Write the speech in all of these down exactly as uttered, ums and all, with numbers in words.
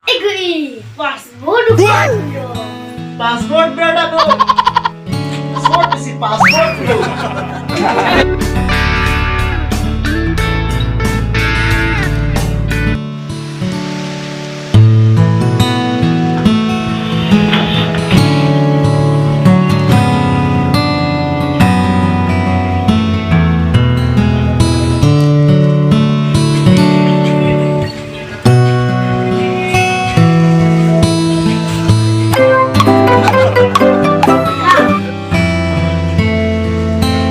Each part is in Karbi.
Ego i, password ko. Password berda do. Password si password do.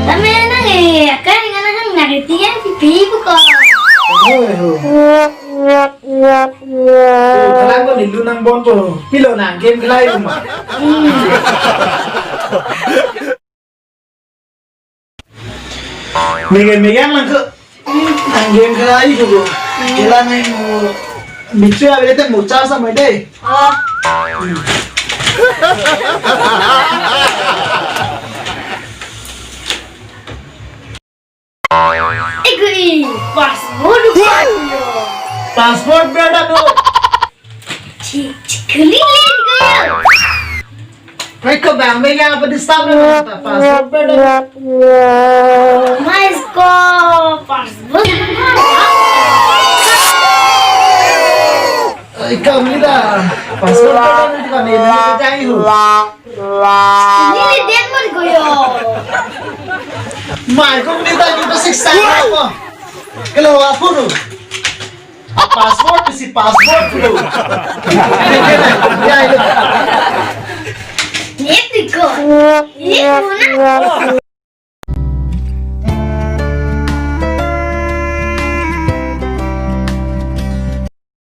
Tame nang eh, akan ngan nang nang tiang pipi buka. Oi, ho. Kalang ko nilu nang bon po. Pilo nang game kelai rumah. Mega mega lang ko. Nang game kelai ko. Kela nang mo. Bitu ya bete mo charge sama deh. Ego i, password ko. Password berda do. Chi, chi, kuli le ko. Oi, ko bang me ya apa di stop na password berda. Mas ko password. Oi, ko ni da. Password berda ni ka ni ni jai hu. Neli det mon ko yo. Mai ko ni ta ni ta siksa ko. Kalau apa tu? Password si password tu. Ya, ya. Net ko. Net mana?